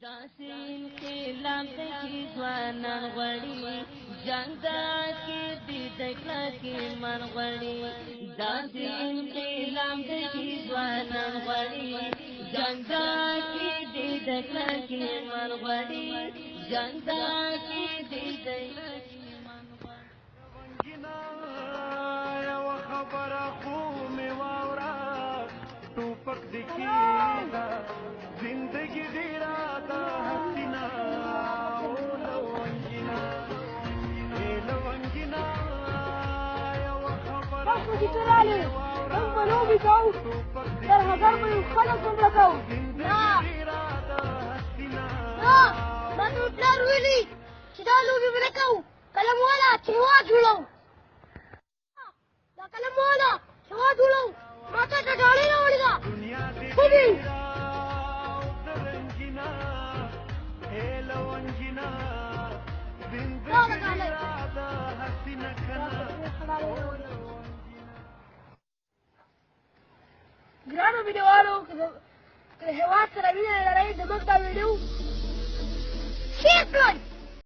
داسې انقلاب دی چې ځوانان غواړي، جنګ د عقیدې د کلک ایمان غواړي. داسې انقلاب دی چې ځوانان غواړي، جنګ د عقیدې د کلک ایمان غواړي، جنګ د عقیدې د کلک ایمان غواړي. یوه خبره خو مې واوره، ټوپک دې کېږده، زندګي ډېره ده حسینه. او لونګینه، ای لونګینه، یوه خبره تاسو چې ته رالې، موږ به لوبې کوو، ترهګر به یو خلک مړه کوو. نه نه، ما ته پلار ویلي چې دا لوبې به نه کوو. قلم والا چې هېواد جوړوو، دا قلم والا هېواد جوړوو. ما ته د ډالۍ راوړې ده. څه دي؟ دا د ډالۍ. ګرانو مینهوالو، که د هېواد سره مینه لرئ، زموږ دا ویډیو شیر کړئ.